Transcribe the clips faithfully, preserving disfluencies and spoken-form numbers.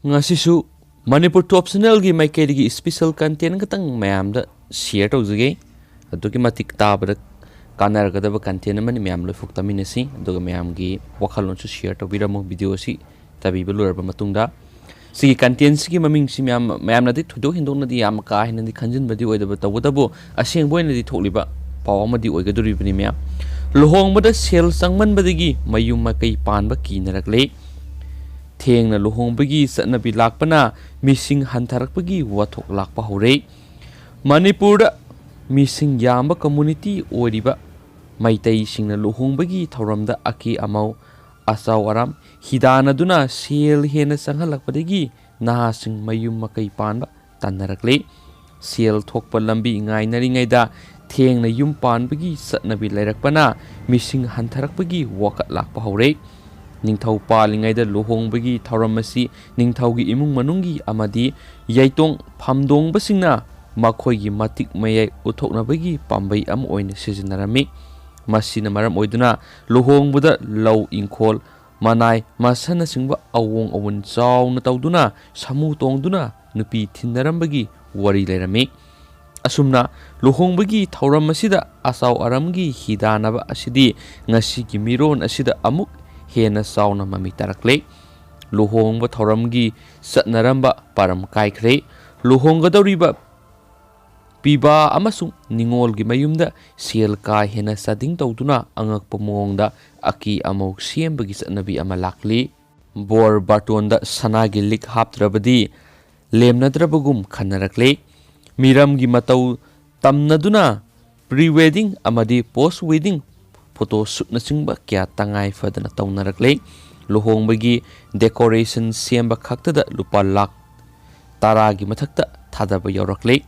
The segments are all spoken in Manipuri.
ꯉꯁꯤꯁꯨ ꯃꯅꯤꯄꯨꯔ ꯇꯣꯞ ꯆꯦꯅꯦꯜꯒꯤ ꯃꯥꯏꯀꯩꯗꯒꯤ special content ꯈꯛꯇꯪ ꯃꯌꯥꯝꯗ share ꯇꯧꯖꯒꯦ꯫ ꯑꯗꯨꯛꯀꯤ ꯃꯇꯤꯛ ꯇꯥꯕꯗ ꯀꯥꯟꯅꯔꯒꯗꯕ content ꯑꯃꯅꯤ, ꯃꯌꯥꯝ ꯂꯣꯏꯐꯥꯎ ꯇꯥꯃꯤꯟꯅꯁꯤ, ꯑꯗꯨꯒ ꯃꯌꯥꯝꯒꯤ ꯋꯥꯈꯜꯂꯣꯟꯁꯨ share ꯇꯧꯕꯤꯔꯝꯃꯨ video ꯑꯁꯤ ꯇꯥꯕꯤꯕ ꯂꯣꯏꯔꯕ ꯃꯇꯨꯡꯗ꯫ ꯁꯤꯒꯤ content ꯁꯤꯒꯤ ꯃꯃꯤꯡꯁꯤ ꯃꯌꯥꯝ, ꯃꯌꯥꯝꯅꯗꯤ ꯊꯣꯏꯗꯣꯛ ꯍꯦꯟꯗꯣꯛꯅꯗꯤ ꯌꯥꯝ ꯀꯥ ꯍꯦꯟꯅꯗꯤ ꯈꯟꯖꯤꯟꯕꯗꯤ ꯑꯣꯏꯗꯕ, ꯇꯧꯕꯇꯕꯨ ꯑꯁꯦꯡꯕ ꯑꯣꯏꯅꯗꯤ ꯊꯣꯛꯂꯤꯕ ꯄꯥꯎ ꯑꯃꯗꯤ ꯑꯣꯏꯒꯗꯧꯔꯤꯕꯅꯤ ꯃꯌꯥꯝ꯫ ꯂꯨꯍꯣꯡꯕꯗ ꯁꯦꯜ ꯆꯪꯃꯟꯕꯗꯒꯤ ꯃꯌꯨꯝ ꯃꯀꯩ ꯄꯥꯟꯕ ꯀꯤꯅꯔꯛꯂꯦ꯫ ꯊꯦꯡꯅ ꯂꯨꯍꯣꯡꯕꯒꯤ ꯆꯠꯅꯕꯤ ꯂꯥꯛꯄꯅ ꯃꯤꯁꯤꯡ ꯍꯟꯊꯔꯛꯄꯒꯤ ꯋꯥꯊꯣꯛ ꯂꯥꯛꯄ ꯍꯧꯔꯦ꯫ ꯃꯅꯤꯄꯨꯔꯗ ꯃꯤꯁꯤꯡ ꯌꯥꯝꯕ community ꯑꯣꯏꯔꯤꯕ ꯃꯩꯇꯩꯁꯤꯡꯅ ꯂꯨꯍꯣꯡꯕꯒꯤ ꯊꯧꯔꯝꯗ ꯑꯀꯦ ꯑꯃꯧ, ꯑꯆꯥꯎ ꯑꯔꯥꯝ ꯍꯤꯗꯥꯟꯅꯗꯨꯅ ꯁꯦꯜ ꯍꯦꯟꯅ ꯆꯪꯍꯜꯂꯛꯄꯗꯒꯤ ꯅꯍꯥꯁꯤꯡ ꯃꯌꯨꯝ ꯃꯀꯩ ꯄꯥꯟꯕ ꯇꯟꯅꯔꯛꯂꯦ꯫ ꯁꯦꯜ ꯊꯣꯛꯄ ꯂꯝꯕꯤ ꯉꯥꯏꯅꯔꯤꯉꯩꯗ ꯊꯦꯡꯅ ꯌꯨꯝ ꯄꯥꯟꯕꯒꯤ ꯆꯠꯅꯕꯤ ꯂꯩꯔꯛꯄꯅ ꯃꯤꯁꯤꯡ ꯍꯟꯊꯔꯛꯄꯒꯤ ꯋꯥꯀꯠ ꯂꯥꯛꯄ ꯍꯧꯔꯦ꯫ ꯅꯤꯡꯊꯧ ꯄꯥꯜꯂꯤꯉꯩꯗ ꯂꯨꯍꯣꯡꯕꯒꯤ ꯊꯧꯔꯝ ꯑꯁꯤ ꯅꯤꯡꯊꯧꯒꯤ ꯏꯃꯨꯡ ꯃꯅꯨꯡꯒꯤ ꯑꯃꯗꯤ ꯌꯩꯇꯣꯡ ꯐꯝꯗꯣꯡꯕꯁꯤꯡꯅ ꯃꯈꯣꯏꯒꯤ ꯃꯇꯤꯛ ꯃꯌꯥꯏ ꯎꯠꯊꯣꯛꯅꯕꯒꯤ ꯄꯥꯝꯕꯩ ꯑꯃ ꯑꯣꯏꯅ ꯁꯤꯖꯤꯟꯅꯔꯝꯃꯤ꯫ ꯃꯁꯤꯅ ꯃꯔꯝ ꯑꯣꯏꯗꯨꯅ ꯂꯨꯍꯣꯡꯕꯗ ꯂꯧ ꯏꯪꯈꯣꯜ, ꯃꯅꯥꯏ ꯃꯁꯟꯅꯆꯤꯡꯕ ꯑꯋꯣꯡ ꯑꯋꯨꯟ ꯆꯥꯎꯅ ꯇꯧꯗꯨꯅ ꯁꯥꯃꯨ ꯇꯣꯡꯗꯨꯅ ꯅꯨꯄꯤ ꯊꯤꯟꯅꯔꯝꯕꯒꯤ ꯋꯥꯔꯤ ꯂꯩꯔꯝꯃꯤ꯫ ꯑꯁꯨꯝꯅ ꯂꯨꯍꯣꯡꯕꯒꯤ ꯊꯧꯔꯝ ꯑꯁꯤꯗ ꯑꯆꯥꯎ ꯑꯔꯝꯒꯤ ꯍꯤꯗꯥꯟꯅꯕ ꯑꯁꯤꯗꯤ ꯉꯁꯤꯒꯤ ꯃꯤꯔꯣꯟ ꯑꯁꯤꯗ ꯑꯃꯨꯛ ꯍꯦꯟꯅ ꯆꯥꯎꯅ ꯃꯃꯤ ꯇꯥꯔꯛꯂꯦ꯫ ꯂꯨꯍꯣꯡꯕ ꯊꯧꯔꯝꯒꯤ ꯆꯠꯅꯔꯝꯕ ꯄꯥꯔꯝ ꯀꯥꯏꯈ꯭ꯔꯦ꯫ ꯂꯨꯍꯣꯡꯒꯗꯧꯔꯤꯕ ꯄꯤꯕꯥ ꯑꯃꯁꯨꯡ ꯅꯤꯉꯣꯜꯒꯤ ꯃꯌꯨꯝꯗ ꯁꯦꯜ ꯀꯥ ꯍꯦꯟꯅ ꯆꯥꯗꯤꯡ ꯇꯧꯗꯨꯅ ꯑꯉꯛꯄ ꯃꯑꯣꯡꯗ ꯑꯀꯦ ꯑꯃꯧ ꯁꯦꯝꯕꯒꯤ ꯆꯠꯅꯕꯤ ꯑꯃ ꯂꯥꯛꯂꯤ꯫ ꯕꯣꯔ ꯕꯥꯔꯇꯣꯟꯗ ꯁꯅꯥꯒꯤ ꯂꯤꯛ ꯍꯥꯞꯇ꯭ꯔꯕꯗꯤ ꯂꯦꯝꯅꯗ꯭ꯔꯕꯒꯨꯝ ꯈꯟꯅꯔꯛꯂꯦ꯫ ꯃꯤꯔꯝꯒꯤ ꯃꯇꯧ ꯇꯝꯅꯗꯨꯅ pre wedding ꯑꯃꯗꯤ post wedding photo shootꯅꯆꯤꯡꯕ ꯀꯌꯥ ꯇꯉꯥꯏ ꯐꯗꯅ ꯇꯧꯅꯔꯛꯂꯦ꯫ ꯂꯨꯍꯣꯡꯕꯒꯤ decoration ꯁꯦꯝꯕ ꯈꯛꯇꯗ ꯂꯨꯄꯥ ꯂꯥꯈ ꯇꯔꯥꯒꯤ ꯃꯊꯛꯇ ꯊꯥꯗꯕ ꯌꯥꯎꯔꯛꯂꯦ꯫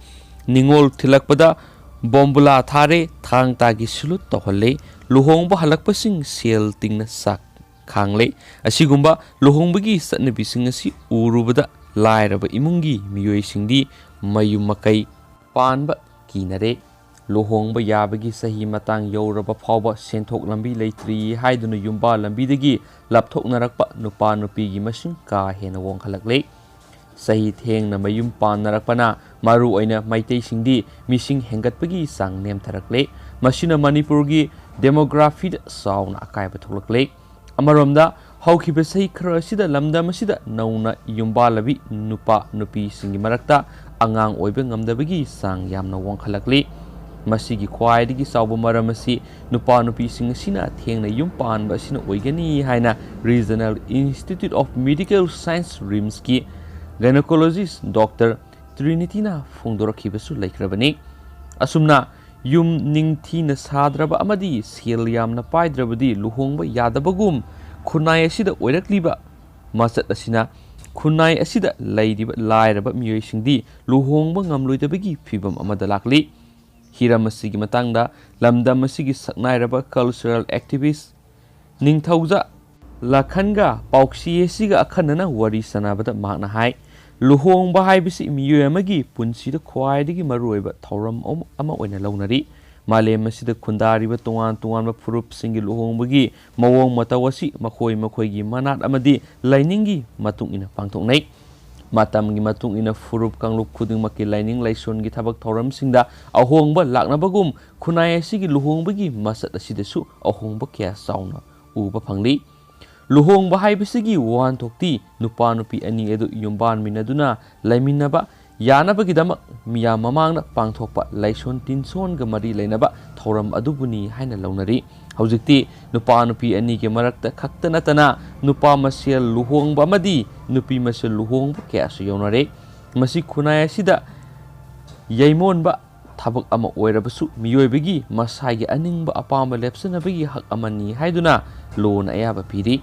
ꯅꯤꯉꯣꯜ ꯊꯤꯜꯂꯛꯄꯗ ꯕꯣꯝꯕꯨꯂꯥ ꯊꯥꯔꯦ, ꯊꯥꯡ ꯇꯥꯒꯤ salute ꯇꯧꯍꯜꯂꯦ꯫ ꯂꯨꯍꯣꯡꯕ ꯍꯜꯂꯛꯄꯁꯤꯡ ꯁꯦꯜ ꯇꯤꯡꯅ ꯆꯥꯛ ꯈꯥꯡꯂꯦ꯫ ꯑꯁꯤꯒꯨꯝꯕ ꯂꯨꯍꯣꯡꯕꯒꯤ ꯆꯠꯅꯕꯤꯁꯤꯡ ꯑꯁꯤ ꯎꯔꯨꯕꯗ ꯂꯥꯏꯔꯕ ꯏꯃꯨꯡꯒꯤ ꯃꯤꯑꯣꯏꯁꯤꯡꯗꯤ ꯃꯌꯨꯝ ꯃꯀꯩ ꯄꯥꯟꯕ ꯀꯤꯅꯔꯦ꯫ ꯂꯨꯍꯣꯡꯕ ꯌꯥꯕꯒꯤ ꯆꯍꯤ ꯃꯇꯥꯡ ꯌꯧꯔꯕ ꯐꯥꯎꯕ ꯁꯦꯟꯊꯣꯛ ꯂꯝꯕꯤ ꯂꯩꯇ꯭ꯔꯤ ꯍꯥꯏꯗꯨꯅ ꯌꯨꯝꯕꯥꯜ ꯂꯝꯕꯤꯗꯒꯤ ꯂꯥꯞꯊꯣꯛꯅꯔꯛꯄ ꯅꯨꯄꯥ ꯅꯨꯄꯤꯒꯤ ꯃꯁꯤꯡ ꯀꯥ ꯍꯦꯟꯅ ꯋꯥꯡꯈꯠꯂꯛꯂꯦ꯫ ꯆꯍꯤ ꯊꯦꯡꯅ ꯃꯌꯨꯝ ꯄꯥꯟꯅꯔꯛꯄꯅ ꯃꯔꯨꯑꯣꯏꯅ ꯃꯩꯇꯩꯁꯤꯡꯗꯤ ꯃꯤꯁꯤꯡ ꯍꯦꯟꯒꯠꯄꯒꯤ ꯆꯥꯡ ꯅꯦꯝꯊꯔꯛꯂꯦ꯫ ꯃꯁꯤꯅ ꯃꯅꯤꯄꯨꯔꯒꯤ demographyꯗ ꯆꯥꯎꯅ ꯑꯀꯥꯏꯕ ꯊꯣꯛꯂꯛꯂꯦ꯫ ꯑꯃꯔꯣꯝꯗ, ꯍꯧꯈꯤꯕ ꯆꯍꯤ ꯈꯔ ꯑꯁꯤꯗ ꯂꯝꯗꯝ ꯑꯁꯤꯗ ꯅꯧꯅ ꯌꯨꯝꯕꯥꯜꯂꯕꯤ ꯅꯨꯄꯥ ꯅꯨꯄꯤꯁꯤꯡꯒꯤ ꯃꯔꯛꯇ ꯑꯉꯥꯡ ꯑꯣꯏꯕ ꯉꯝꯗꯕꯒꯤ ꯆꯥꯡ ꯌꯥꯝꯅ ꯋꯥꯡꯈꯠꯂꯛꯂꯤ꯫ ꯃꯁꯤꯒꯤ ꯈ꯭ꯋꯥꯏꯗꯒꯤ ꯆꯥꯎꯕ ꯃꯔꯝ ꯑꯁꯤ ꯅꯨꯄꯥ ꯅꯨꯄꯤꯁꯤꯡ ꯑꯁꯤꯅ ꯊꯦꯡꯅ ꯌꯨꯝ ꯄꯥꯟꯕ ꯑꯁꯤꯅ ꯑꯣꯏꯒꯅꯤ ꯍꯥꯏꯅ Regional Institute of Medical Science, RIMSꯀꯤ gynecologist Doctor ꯇ꯭ꯔꯤꯅꯤꯇꯤꯅ ꯐꯣꯡꯗꯣꯔꯛꯈꯤꯕꯁꯨ ꯂꯩꯈ꯭ꯔꯕꯅꯤ꯫ ꯑꯁꯨꯝꯅ, ꯌꯨꯝ ꯅꯤꯡꯊꯤꯅ ꯁꯥꯗ꯭ꯔꯕ ꯑꯃꯗꯤ ꯁꯦꯜ ꯌꯥꯝꯅ ꯄꯥꯏꯗ꯭ꯔꯕꯗꯤ ꯂꯨꯍꯣꯡꯕ ꯌꯥꯗꯕꯒꯨꯝ, ꯈꯨꯟꯅꯥꯏ ꯑꯁꯤꯗ ꯑꯣꯏꯔꯛꯂꯤꯕ ꯃꯆꯠ ꯑꯁꯤꯅ ꯈꯨꯟꯅꯥꯏ ꯑꯁꯤꯗ ꯂꯩꯔꯤꯕ ꯂꯥꯏꯔꯕ ꯃꯤꯑꯣꯏꯁꯤꯡꯗꯤ ꯂꯨꯍꯣꯡꯕ ꯉꯝꯂꯣꯏꯗꯕꯒꯤ ꯐꯤꯚꯝ ꯑꯃꯗ ꯂꯥꯛꯂꯤ꯫ ꯍꯤꯔꯝ ꯑꯁꯤꯒꯤ ꯃꯇꯥꯡꯗ ꯂꯝꯗꯝ ꯑꯁꯤꯒꯤ ꯁꯛꯅꯥꯏꯔꯕ cultural activist ꯅꯤꯡꯊꯧꯖꯥ ꯂꯥꯈꯟꯒ ꯄꯥꯎꯆꯦ ꯑꯁꯤꯒ ꯑꯈꯟꯅꯅ ꯋꯥꯔꯤ ꯁꯥꯟꯅꯕꯗ ꯃꯍꯥꯛꯅ ꯍꯥꯏ, ꯂꯨꯍꯣꯡꯕ ꯍꯥꯏꯕꯁꯤ ꯃꯤꯑꯣꯏ ꯑꯃꯒꯤ ꯄꯨꯟꯁꯤꯗ ꯈ꯭ꯋꯥꯏꯗꯒꯤ ꯃꯔꯨꯑꯣꯏꯕ ꯊꯧꯔꯝ ꯑꯃ ꯑꯣꯏꯅ ꯂꯧꯅꯔꯤ꯫ ꯃꯥꯂꯦꯝ ꯑꯁꯤꯗ ꯈꯨꯟꯗꯥꯔꯤꯕ ꯇꯣꯉꯥꯟ ꯇꯣꯉꯥꯟꯕ ꯐꯨꯔꯨꯞꯁꯤꯡꯒꯤ ꯂꯨꯍꯣꯡꯕꯒꯤ ꯃꯑꯣꯡ ꯃꯇꯧ ꯑꯁꯤ ꯃꯈꯣꯏ ꯃꯈꯣꯏꯒꯤ ꯃꯅꯥꯠ ꯑꯃꯗꯤ ꯂꯥꯏꯅꯤꯡꯒꯤ ꯃꯇꯨꯡ ꯏꯟꯅ ꯄꯥꯡꯊꯣꯛꯅꯩ꯫ ꯃꯇꯝꯒꯤ ꯃꯇꯨꯡ ꯏꯟꯅ ꯐꯨꯔꯨꯞ ꯀꯥꯡꯂꯨꯞ ꯈꯨꯗꯤꯡꯃꯛꯀꯤ ꯂꯥꯏꯅꯤꯡ ꯂꯥꯏꯁꯣꯟꯒꯤ ꯊꯕꯛ ꯊꯧꯔꯝꯁꯤꯡꯗ ꯑꯍꯣꯡꯕ ꯂꯥꯛꯅꯕꯒꯨꯝ, ꯈꯨꯟꯅꯥꯏ ꯑꯁꯤꯒꯤ ꯂꯨꯍꯣꯡꯕꯒꯤ ꯃꯁꯛ ꯑꯁꯤꯗꯁꯨ ꯑꯍꯣꯡꯕ ꯀꯌꯥ ꯆꯥꯎꯅ ꯎꯕ ꯐꯪꯂꯤ꯫ ꯂꯨꯍꯣꯡꯕ ꯍꯥꯏꯕꯁꯤꯒꯤ ꯋꯥꯍꯟꯊꯣꯛꯇꯤ ꯅꯨꯄꯥ ꯅꯨꯄꯤ ꯑꯅꯤ ꯑꯗꯨ ꯌꯨꯝꯕꯥꯟꯃꯤꯟꯅꯗꯨꯅ ꯂꯩꯃꯤꯟꯅꯕ ꯌꯥꯅꯕꯒꯤꯗꯃꯛ ꯃꯤꯌꯥꯝ ꯃꯃꯥꯡꯗ ꯄꯥꯡꯊꯣꯛꯄ ꯂꯥꯏꯁꯣꯟ ꯇꯤꯟꯁꯣꯟꯒ ꯃꯔꯤ ꯂꯩꯅꯕ ꯊꯧꯔꯝ ꯑꯗꯨꯕꯨꯅꯤ ꯍꯥꯏꯅ ꯂꯧꯅꯔꯤ꯫ ꯍꯧꯖꯤꯛꯇꯤ ꯅꯨꯄꯥ ꯅꯨꯄꯤ ꯑꯅꯤꯒꯤ ꯃꯔꯛꯇ ꯈꯛꯇ ꯅꯠꯇꯅ ꯅꯨꯄꯥ ꯃꯁꯦꯜ ꯂꯨꯍꯣꯡꯕ ꯑꯃꯗꯤ ꯅꯨꯄꯤ ꯃꯁꯦꯜ ꯂꯨꯍꯣꯡꯕ ꯀꯌꯥꯁꯨ ꯌꯥꯎꯅꯔꯦ꯫ ꯃꯁꯤ ꯈꯨꯟꯅꯥꯏ ꯑꯁꯤꯗ ꯌꯩꯃꯣꯟꯕ ꯊꯕꯛ ꯑꯃ ꯑꯣꯏꯔꯕꯁꯨ ꯃꯤꯑꯣꯏꯕꯒꯤ ꯃꯁꯥꯒꯤ ꯑꯅꯤꯡꯕ ꯑꯄꯥꯝꯕ ꯂꯦꯞꯆꯅꯕꯒꯤ ꯍꯛ ꯑꯃꯅꯤ ꯍꯥꯏꯗꯨꯅ ꯂꯣꯅ ꯑꯌꯥꯕ ꯄꯤꯔꯤ꯫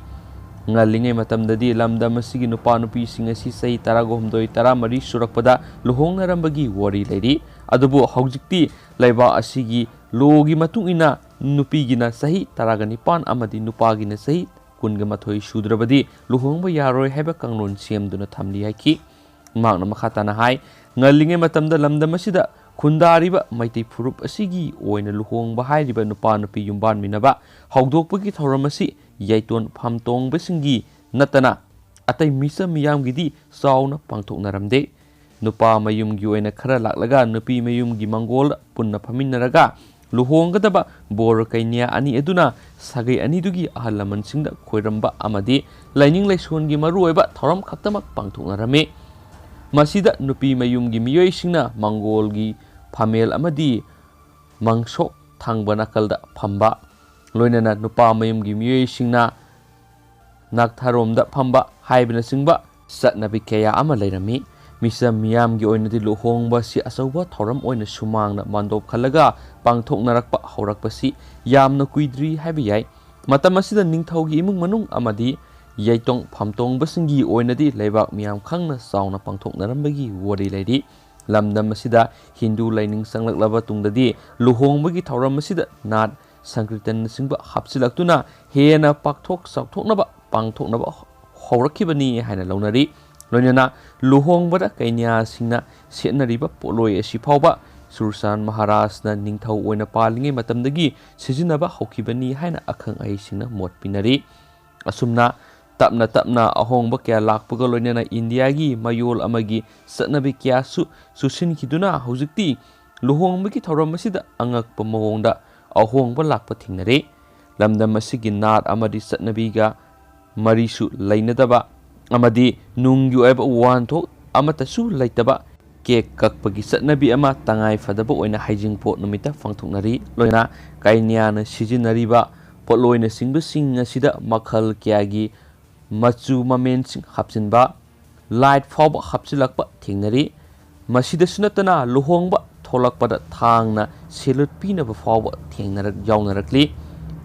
ꯉꯜꯂꯤꯉꯩ ꯃꯇꯝꯗꯗꯤ ꯂꯝꯗꯝ ꯑꯁꯤꯒꯤ ꯅꯨꯄꯥ ꯅꯨꯄꯤꯁꯤꯡ ꯑꯁꯤ ꯆꯍꯤ ꯇꯔꯥꯍꯨꯝꯗꯣꯏ, ꯇꯔꯥꯃꯔꯤ ꯁꯨꯔꯛꯄꯗ ꯂꯨꯍꯣꯡꯅꯔꯝꯕꯒꯤ ꯋꯥꯔꯤ ꯂꯩꯔꯤ꯫ ꯑꯗꯨꯕꯨ ꯍꯧꯖꯤꯛꯇꯤ ꯂꯩꯕꯥꯛ ꯑꯁꯤꯒꯤ ꯂꯣꯒꯤ ꯃꯇꯨꯡ ꯏꯟꯅ ꯅꯨꯄꯤꯒꯤꯅ ꯆꯍꯤ ꯇꯔꯥꯒ ꯅꯤꯄꯥꯟ ꯑꯃꯗꯤ ꯅꯨꯄꯥꯒꯤꯅ ꯆꯍꯤ ꯀꯨꯟꯒ ꯃꯥꯊꯣꯏ ꯁꯨꯗ꯭ꯔꯕꯗꯤ ꯂꯨꯍꯣꯡꯕ ꯌꯥꯔꯣꯏ ꯍꯥꯏꯕ ꯀꯥꯡꯂꯣꯟ ꯁꯦꯝꯗꯨꯅ ꯊꯝꯂꯤ ꯍꯥꯏꯈꯤ꯫ ꯃꯍꯥꯛꯅ ꯃꯈꯥ ꯇꯥꯅ ꯍꯥꯏ, ꯉꯜꯂꯤꯉꯩ ꯃꯇꯝꯗ ꯂꯝꯗꯝ ꯑꯁꯤꯗ ꯈꯨꯟꯗꯥꯔꯤꯕ ꯃꯩꯇꯩ ꯐꯨꯔꯨꯞ ꯑꯁꯤꯒꯤ ꯑꯣꯏꯅ ꯂꯨꯍꯣꯡꯕ ꯍꯥꯏꯔꯤꯕ ꯅꯨꯄꯥ ꯅꯨꯄꯤ ꯌꯨꯝꯕꯥꯟꯃꯤꯟꯅꯕ ꯍꯧꯗꯣꯛꯄꯒꯤ ꯊꯧꯔꯝ ꯑꯁꯤ ꯌꯥꯏꯇꯣꯟ ꯐꯝꯇꯣꯡꯕꯁꯤꯡꯒꯤ ꯅꯠꯇꯅ ꯑꯇꯩ ꯃꯤꯆꯝ ꯃꯤꯌꯥꯝꯒꯤꯗꯤ ꯆꯥꯎꯅ ꯄꯥꯡꯊꯣꯛꯅꯔꯝꯗꯦ꯫ ꯅꯨꯄꯥ ꯃꯌꯨꯝꯒꯤ ꯑꯣꯏꯅ ꯈꯔ ꯂꯥꯛꯂꯒ ꯅꯨꯄꯤ ꯃꯌꯨꯝꯒꯤ ꯃꯪꯒꯣꯜ ꯄꯨꯟꯅ ꯐꯝꯃꯤꯟꯅꯔꯒ ꯂꯨꯍꯣꯡꯒꯗꯕ ꯕꯣꯔ ꯀꯩꯅ꯭ꯌꯥ ꯑꯅꯤ ꯑꯗꯨꯅ ꯁꯥꯒꯩ ꯑꯅꯤꯗꯨꯒꯤ ꯑꯍꯜ ꯂꯃꯟꯁꯤꯡꯗ ꯈꯣꯏꯔꯝꯕ ꯑꯃꯗꯤ ꯂꯥꯏꯅꯤꯡ ꯂꯥꯏꯁꯣꯟꯒꯤ ꯃꯔꯨꯑꯣꯏꯕ ꯊꯧꯔꯝ ꯈꯛꯇꯃꯛ ꯄꯥꯡꯊꯣꯛꯅꯔꯝꯃꯤ꯫ ꯃꯁꯤꯗ ꯅꯨꯄꯤ ꯃꯌꯨꯝꯒꯤ ꯃꯤꯑꯣꯏꯁꯤꯡꯅ ꯃꯪꯒꯣꯜꯒꯤ ꯐꯝꯃꯦꯜ ꯑꯃꯗꯤ ꯃꯪꯁꯣꯛ ꯊꯪꯕ ꯅꯥꯀꯜꯗ ꯐꯝꯕ, ꯂꯣꯏꯅꯅ ꯅꯨꯄꯥ ꯃꯌꯨꯝꯒꯤ ꯃꯤꯑꯣꯏꯁꯤꯡꯅ ꯅꯥꯛꯊꯔꯣꯝꯗ ꯐꯝꯕ ꯍꯥꯏꯕꯅꯆꯤꯡꯕ ꯆꯠꯅꯕꯤ ꯀꯌꯥ ꯑꯃ ꯂꯩꯔꯝꯃꯤ꯫ ꯃꯤꯆꯝ ꯃꯤꯌꯥꯝꯒꯤ ꯑꯣꯏꯅꯗꯤ ꯂꯨꯍꯣꯡꯕ ꯑꯁꯤ ꯑꯆꯧꯕ ꯊꯧꯔꯝ ꯑꯣꯏꯅ ꯁꯨꯃꯥꯡꯅ ꯃꯥꯟꯗꯣꯞ ꯈꯜꯂꯒ ꯄꯥꯡꯊꯣꯛꯅꯔꯛꯄ ꯍꯧꯔꯛꯄꯁꯤ ꯌꯥꯝꯅ ꯀꯨꯏꯗ꯭ꯔꯤ ꯍꯥꯏꯕ ꯌꯥꯏ꯫ ꯃꯇꯝ ꯑꯁꯤꯗ ꯅꯤꯡꯊꯧꯒꯤ ꯏꯃꯨꯡ ꯃꯅꯨꯡ ꯑꯃꯗꯤ ꯌꯥꯏꯇꯣꯡ ꯐꯝꯇꯣꯡꯕꯁꯤꯡꯒꯤ ꯑꯣꯏꯅꯗꯤ ꯂꯩꯕꯥꯛ ꯃꯤꯌꯥꯝ ꯈꯪꯅ ꯆꯥꯎꯅ ꯄꯥꯡꯊꯣꯛꯅꯔꯝꯕꯒꯤ ꯋꯥꯔꯤ ꯂꯩꯔꯤ꯫ ꯂꯝꯗꯝ ꯑꯁꯤꯗ ꯍꯤꯟꯗꯨ ꯂꯥꯏꯅꯤꯡ ꯆꯪꯂꯛꯂꯕ ꯇꯨꯡꯗꯗꯤ ꯂꯨꯍꯣꯡꯕꯒꯤ ꯊꯧꯔꯝ ꯑꯁꯤꯗ ꯅꯥꯠ, ꯁꯪꯀ꯭ꯔꯤꯇꯟꯅꯆꯤꯡꯕ ꯍꯥꯞꯆꯤꯜꯂꯛꯇꯨꯅ ꯍꯦꯟꯅ ꯄꯥꯛꯊꯣꯛ ꯆꯥꯎꯊꯣꯛꯅꯕ ꯄꯥꯡꯊꯣꯛꯅꯕ ꯍꯧꯔꯛꯈꯤꯕꯅꯤ ꯍꯥꯏꯅ ꯂꯧꯅꯔꯤ꯫ ꯂꯣꯏꯅꯅ ꯂꯨꯍꯣꯡꯕꯗ ꯀꯩꯅ꯭ꯌꯥꯁꯤꯡꯅ ꯁꯦꯠꯅꯔꯤꯕ ꯄꯣꯠꯂꯣꯏ ꯑꯁꯤ ꯐꯥꯎꯕ ꯁꯨꯔꯆꯥꯟ ꯃꯍꯥꯔꯥꯖꯅ ꯅꯤꯡꯊꯧ ꯑꯣꯏꯅ ꯄꯥꯜꯂꯤꯉꯩ ꯃꯇꯝꯗꯒꯤ ꯁꯤꯖꯤꯟꯅꯕ ꯍꯧꯈꯤꯕꯅꯤ ꯍꯥꯏꯅ ꯑꯈꯪ ꯑꯍꯩꯁꯤꯡꯅ ꯃꯣꯠ ꯄꯤꯅꯔꯤ꯫ ꯑꯁꯨꯝꯅ ꯇꯞꯅ ꯇꯞꯅ ꯑꯍꯣꯡꯕ ꯀꯌꯥ ꯂꯥꯛꯄꯒ ꯂꯣꯏꯅꯅ ꯏꯟꯗꯤꯌꯥꯒꯤ ꯃꯌꯣꯜ ꯑꯃꯒꯤ ꯆꯠꯅꯕꯤ ꯀꯌꯥꯁꯨ ꯆꯨꯁꯤꯟꯈꯤꯗꯨꯅ ꯍꯧꯖꯤꯛꯇꯤ ꯂꯨꯍꯣꯡꯕꯒꯤ ꯊꯧꯔꯝ ꯑꯁꯤꯗ ꯑꯉꯛꯄ ꯃꯑꯣꯡꯗ ꯑꯍꯣꯡꯕ ꯂꯥꯛꯄ ꯊꯦꯡꯅꯔꯦ꯫ ꯂꯝꯗꯝ ꯑꯁꯤꯒꯤ ꯅꯥꯠ ꯑꯃꯗꯤ ꯆꯠꯅꯕꯤꯒ ꯃꯔꯤꯁꯨ ꯂꯩꯅꯗꯕ ꯑꯃꯗꯤ ꯅꯨꯡꯒꯤ ꯑꯣꯏꯕ ꯋꯥꯍꯟꯊꯣꯛ ꯑꯃꯠꯇꯁꯨ ꯂꯩꯇꯕ ꯀꯦꯛ ꯀꯛꯄꯒꯤ ꯆꯠꯅꯕꯤ ꯑꯃ ꯇꯉꯥꯏ ꯐꯗꯕ ꯑꯣꯏꯅ ꯍꯩꯖꯤꯡꯄꯣꯠ ꯅꯨꯃꯤꯠꯇ ꯄꯥꯡꯊꯣꯛꯅꯔꯤ꯫ ꯂꯣꯏꯅꯅ ꯀꯩꯅ꯭ꯌꯥꯅ ꯁꯤꯖꯤꯟꯅꯔꯤꯕ ꯄꯣꯠꯂꯣꯏꯅꯆꯤꯡꯕꯁꯤꯡ ꯑꯁꯤꯗ ꯃꯈꯜ ꯀꯌꯥꯒꯤ ꯃꯆꯨ ꯃꯃꯦꯟꯁꯤꯡ ꯍꯥꯞꯆꯤꯟꯕ, ꯂꯥꯏꯠ ꯐꯥꯎꯕ ꯍꯥꯞꯆꯤꯜꯂꯛꯄ ꯊꯦꯡꯅꯔꯤ꯫ ꯃꯁꯤꯗꯁꯨ ꯅꯠꯇꯅ ꯂꯨꯍꯣꯡꯕ ꯊꯣꯛꯂꯛꯄꯗ ꯊꯥꯡꯅ ꯁꯦꯂꯨꯠ ꯄꯤꯅꯕ ꯐꯥꯎꯕ ꯊꯦꯡꯅꯔꯛ-, ꯌꯥꯎꯅꯔꯛꯂꯤ꯫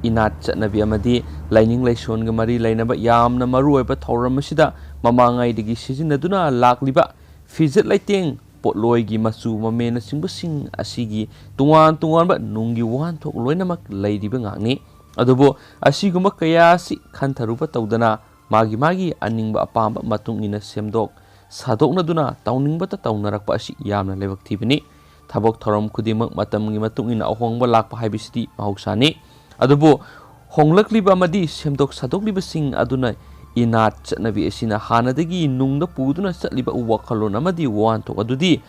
ꯏꯅꯥꯠ ꯆꯠꯅꯕꯤ ꯑꯃꯗꯤ ꯂꯥꯏꯅꯤꯡ ꯂꯥꯏꯁꯣꯟꯒ ꯃꯔꯤ ꯂꯩꯅꯕ ꯌꯥꯝꯅ ꯃꯔꯨꯑꯣꯏꯕ ꯊꯧꯔꯝ ꯑꯁꯤꯗ ꯃꯃꯥꯡꯉꯩꯗꯒꯤ ꯁꯤꯖꯤꯟꯅꯗꯨꯅ ꯂꯥꯛꯂꯤꯕ ꯐꯤꯖꯦꯠ ꯂꯩꯇꯦꯡ, ꯄꯣꯠꯂꯣꯏꯒꯤ ꯃꯆꯨ ꯃꯃꯦꯟꯅꯆꯤꯡꯕꯁꯤꯡ ꯑꯁꯤꯒꯤ ꯇꯣꯉꯥꯟ ꯇꯣꯉꯥꯟꯕ ꯅꯨꯡꯒꯤ ꯋꯥꯍꯟꯊꯣꯛ ꯂꯣꯏꯅꯃꯛ ꯂꯩꯔꯤꯕ ꯉꯥꯛꯅꯤ꯫ ꯑꯗꯨꯕꯨ ꯑꯁꯤꯒꯨꯝꯕ ꯀꯌꯥ ꯑꯁꯤ ꯈꯟꯊꯔꯨꯕ ꯇꯧꯗꯅ ꯃꯥꯒꯤ ꯃꯥꯒꯤ ꯑꯅꯤꯡꯕ ꯑꯄꯥꯝꯕ ꯃꯇꯨꯡ ꯏꯟꯅ ꯁꯦꯝꯗꯣꯛ ꯁꯥꯗꯣꯛꯅꯗꯨꯅ ꯇꯧꯅꯤꯡꯕꯇ ꯇꯧꯅꯔꯛꯄ ꯑꯁꯤ ꯌꯥꯝꯅ ꯂꯥꯏꯕꯛ ꯊꯤꯕꯅꯤ꯫ ꯊꯕꯛ ꯊꯧꯔꯝ ꯈꯨꯗꯤꯡꯃꯛ ꯃꯇꯝꯒꯤ ꯃꯇꯨꯡ ꯏꯟꯅ ꯑꯍꯣꯡꯕ ꯂꯥꯛꯄ ꯍꯥꯏꯕꯁꯤꯗꯤ ꯃꯍꯧꯁꯥꯅꯤ꯫ ꯑꯗꯨꯕꯨ ꯍꯣꯡꯂꯛꯂꯤꯕ ꯑꯃꯗꯤ ꯁꯦꯝꯗꯣꯛ ꯁꯥꯗꯣꯛꯂꯤꯕꯁꯤꯡ ꯑꯗꯨꯅ ꯏꯅꯥꯠ ꯆꯠꯅꯕꯤ ꯑꯁꯤꯅ ꯍꯥꯟꯅꯗꯒꯤ ꯅꯨꯡꯗ ꯄꯨꯗꯨꯅ ꯆꯠꯂꯤꯕ ꯋꯥꯈꯜꯂꯣꯟ ꯑꯃꯗꯤ ꯋꯥꯍꯟꯊꯣꯛ ꯑꯗꯨꯗꯤ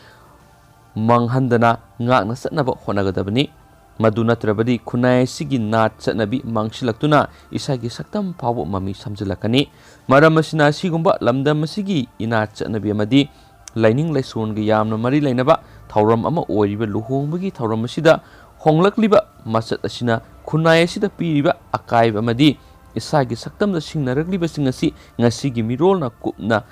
ꯃꯥꯡꯍꯟꯗꯅ ꯉꯥꯛꯅ ꯆꯠꯅꯕ ꯍꯣꯠꯅꯒꯗꯕꯅꯤ꯫ ꯃꯗꯨ ꯅꯠꯇ꯭ꯔꯕꯗꯤ ꯈꯨꯟꯅꯥꯏ ꯑꯁꯤꯒꯤ ꯅꯥꯠ ꯆꯠꯅꯕꯤ ꯃꯥꯡꯁꯤꯜꯂꯛꯇꯨꯅ ꯏꯁꯥꯒꯤ ꯁꯛꯇꯝ ꯐꯥꯎꯕ ꯃꯃꯤ ꯁꯥꯝꯖꯤꯜꯂꯛꯀꯅꯤ꯫ ꯃꯔꯝ ꯑꯁꯤꯅ ꯑꯁꯤꯒꯨꯝꯕ ꯂꯝꯗꯝ ꯑꯁꯤꯒꯤ ꯏꯅꯥꯠ ꯆꯠꯅꯕꯤ ꯑꯃꯗꯤ ꯂꯥꯏꯅꯤꯡ ꯂꯥꯏꯁꯣꯟꯒ ꯌꯥꯝꯅ ꯃꯔꯤ ꯂꯩꯅꯕ ꯊꯧꯔꯝ ꯑꯃ ꯑꯣꯏꯔꯤꯕ ꯂꯨꯍꯣꯡꯕꯒꯤ ꯊꯧꯔꯝ ꯑꯁꯤꯗ ꯍꯣꯡꯂꯛꯂꯤꯕ ꯃꯆꯠ ꯑꯁꯤꯅ ꯈꯨꯟꯅꯥꯏ ꯑꯁꯤꯗ ꯄꯤꯔꯤꯕ ꯑꯀꯥꯏꯕ ꯑꯃꯗꯤ ꯏꯁꯥꯒꯤ ꯁꯛꯇꯝꯗ ꯁꯤꯡꯅꯔꯛꯂꯤꯕꯁꯤꯡ ꯑꯁꯤ ꯉꯁꯤꯒꯤ ꯃꯤꯔꯣꯜꯅ ꯀꯨꯞꯅ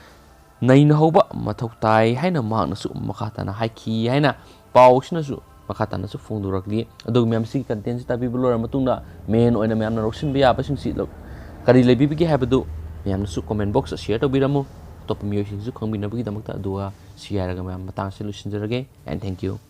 ꯅꯩꯅꯍꯧꯕ ꯃꯊꯧ ꯇꯥꯏ ꯍꯥꯏꯅ ꯃꯍꯥꯛꯅꯁꯨ ꯃꯈꯥ ꯇꯥꯅ ꯍꯥꯏꯈꯤ ꯍꯥꯏꯅ ꯄꯥꯎ ꯑꯁꯤꯅꯁꯨ ꯃꯈꯥ ꯇꯥꯅꯁꯨ ꯐꯣꯡꯗꯣꯔꯛꯂꯤ꯫ ꯑꯗꯨꯒ ꯃꯌꯥꯝ ꯁꯤꯒꯤ content ꯁꯤ ꯇꯥꯕꯤꯕ ꯂꯣꯏꯔ ꯃꯇꯨꯡꯗ main ꯑꯣꯏꯅ ꯃꯌꯥꯝꯅ ꯂꯧꯁꯤꯟꯕ ꯌꯥꯕꯁꯤꯡꯁꯤ ꯂꯧ-, ꯀꯔꯤ ꯂꯩꯕꯤꯕꯒꯦ ꯍꯥꯏꯕꯗꯨ ꯃꯌꯥꯝꯅꯁꯨ comment box ꯗ share ꯇꯧꯕꯤꯔꯝꯃꯨ, ꯑꯇꯣꯞꯄ ꯃꯤꯑꯣꯏꯁꯤꯡꯁꯨ ꯈꯪꯕꯤꯅꯕꯒꯤꯗꯃꯛꯇ꯫ ꯑꯗꯨꯒ ꯁꯤ ꯍꯥꯏꯔꯒ ꯃꯌꯥꯝ ꯃꯇꯥꯡ ꯑꯁꯤ ꯂꯣꯏꯁꯤꯟꯖꯔꯒꯦ, and thank you꯫